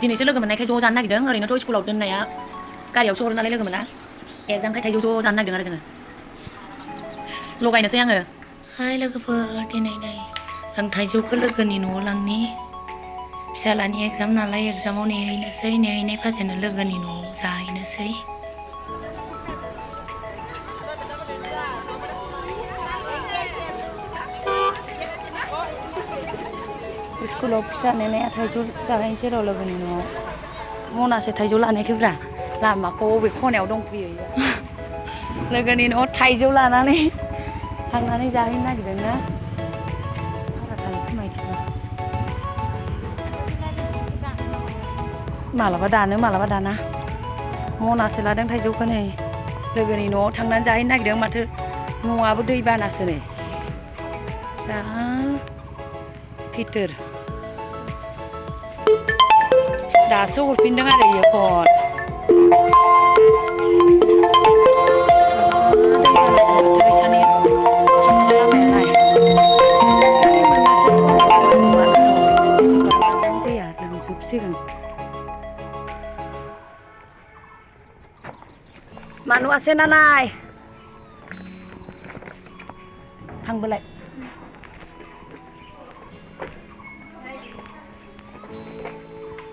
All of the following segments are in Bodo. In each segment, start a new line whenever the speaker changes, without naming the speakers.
दिनैसो लोगो मोननायखाय ज' जानो नागिरदों ओरैनोथ' स्कुलाव दोननाया गारियावसो हरो नालाय लोगो मोना एगजामखाय थाइजौ ज' जानो नागिरदों आरो जोङो लगायनोसै आङो हाय लोगोफोर दिनै नै आं थाइजौखौ लोगोनि न'आव लांनि फिसालानि एगजाम नालाय एगजामाव नेहैनोसै नेहैनाय फाजेनो लोगोनि न'आव जाहैनोसै स्कुलाव फिसा नेनाया थाइजौ जाहैनोसै र' लोगोनि न'आव मनासे थाइजौ लानायखौब्रा लामाखौ बबे खनायाव दंफैयो लोगोनि न'आव थाइजौ लानानै थांनानै जाहैनो नागिरदों ना भारा थायो खोमा इदिबा मालाबा दानो मालाबा दाना मनासे लादों थाइजौखौ नै लोगोनि न'आव थांनानै जाहैनो नागिरदों माथो न'आबो दैबानासो नै जा भिथोर दासो हरफिनदों आरो इयो फन Manuase nanay थांबोलाय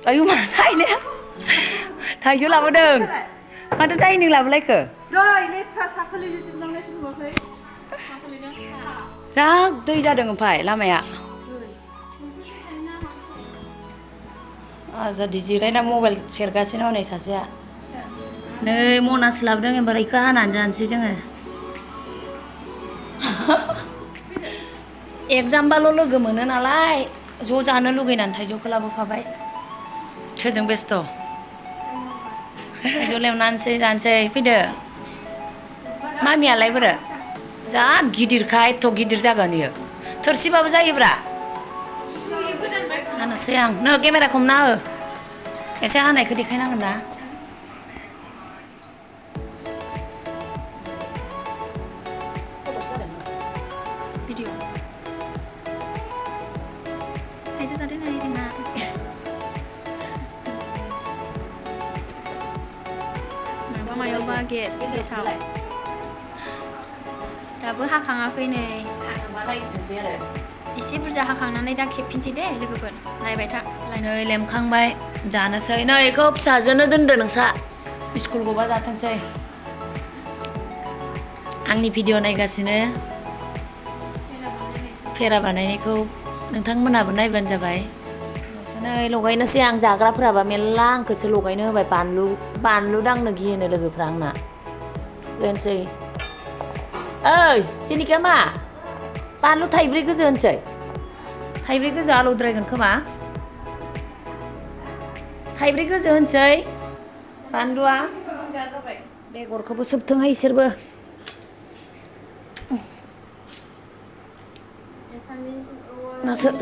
आयु मा नायले थाइजौ लाबोदों माथो डाइनिं लाबोलायखो दै लेथ्रा साखोलिनो जोबलांनायसो नुवाखै जा दै जादों ओमफ्राय लामाया आजादि जिरायना मबाइल सेरगासिनो हनै सासेया नै मनासो लाबोदों एबार इखौ हानानै जानोसै जोङो एगजामबाल' लोगो मोनो नालाय ज' जानो लुगैनानै थाइजौखौ लाबोफाबाय सोरजों बेस्थ' थाइजौ लेमनानैसै जानोसै फैदो मामियालाय बोरो जा गिदिरखा एथ' गिदिर जागोन इयो थोरसिबाबो जायोब्रा हानोसै आं नो केमेराखौ हमना हो एसे हानायखौ देखायनांगोन ना भिडिअ थाइजौ जादों ना जोंना मायावबा गेसाव दाबो हाखाङाखै नै एसे बुरजा हाखांनानै दा खेबफिनसै दे लोगोफोर नायबाय था नै लेमखांबाय जानोसै नै इखौ फिसाजोनो दोनदो नोंसा स्कुल गबा जाथोंसै आंनि भिडिअ नायगासिनो फेरा बानायनायखौ नोंथांमोनहाबो नायबानो जाबाय नै लगायनोसै आं जाग्राफोराबा मेल्ला आंखौसो लगायनो होबाय बानलु दांनो गियोनो लोगोफ्रा आंना होनोसै ओइ सिनिका मा बानलु थाइब्रै गोजो होनसै थाइब्रै गोजो आलौद्रायगोन खोमा थाइब्रै गोजो होनसै बानलुआ बेगरखौबो सोबथोंहाय इसोरबो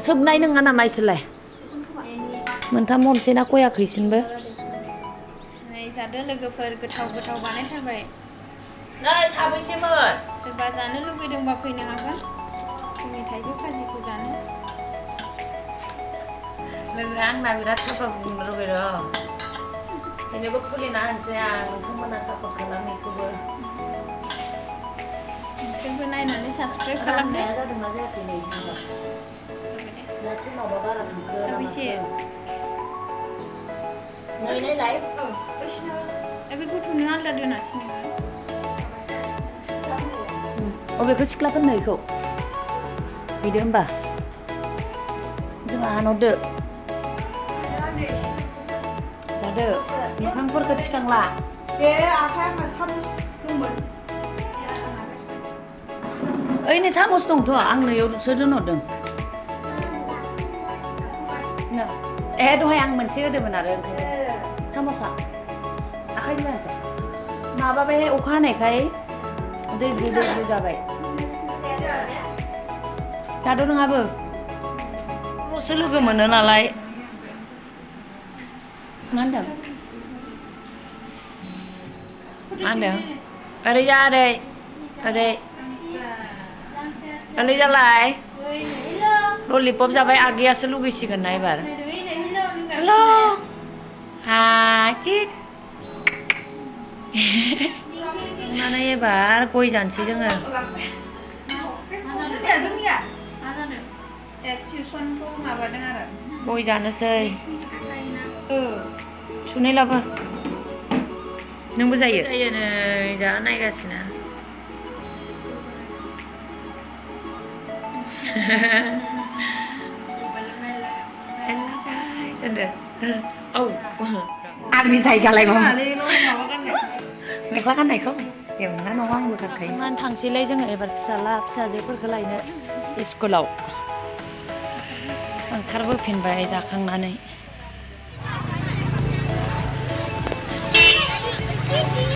सोबनाय नङा नामा इसोरलाय मोनथाम हमसै ना खयाखै इसोरबो नै जादो लोगोफोर गोथाव गोथाव बानायथारबाय नै साबैसेमोन सोरबा जानो लुगैदोंबा फैनो हागोन जोंनि थाइजौ खाजिखौ जानो लोगोआ आंना बिराद साफा बुंनो लुगैदों बेनोबो खुलिना होनोसै आं नोंथांमोना सापर्ट खालामनायखौबो नोंसोरबो नायनानै साबसक्राइब खालामनाया जादोंना जायाखै नै दा सोरनावबा बारा थांखो साबैसे नायलाय बे गथ'नो आलदा दोनासै नोङो अबेखौ सिख्लाफोरनो इखौ बिदो होमबा जोंहा हानहरदो जादो मोखांफोरखौ थिखांला बे आखाया आंना सामुस दंमोन ओइ नै सामुस दंथ' आं नैयावसो दोनहरदों ए दहाय आं मोनसे होदोंमोन आरो ओंखायनो साम'सा आखाइजों जानोसै माबाबायहाय अखा हानायखाय दै दैब्रु जाबाय जाद' नोंहाबो ल'सो लोगो मोनो नालाय मा होनदों ओरै जा ओरै जालाय ललिपप जाबाय आगैयासो लुगैसिगोन ना एबार हेल' एबार गय जानोसै जोङो
जोंनिया टिउसनखौ माबादों आरो
गय जानोसै सुनै लाबो नोंबो जायो नै जा नायगासिनो औ आंनि जायगालाय मा मेख्ला गाननायखौ एवना नङा आंबो गानखायो मानो थांसैलाय जोङो एबार फिसाला फिसाजोफोरखौ लायनो स्कुलाव ओंखारबोफिनबाय जाखांनानै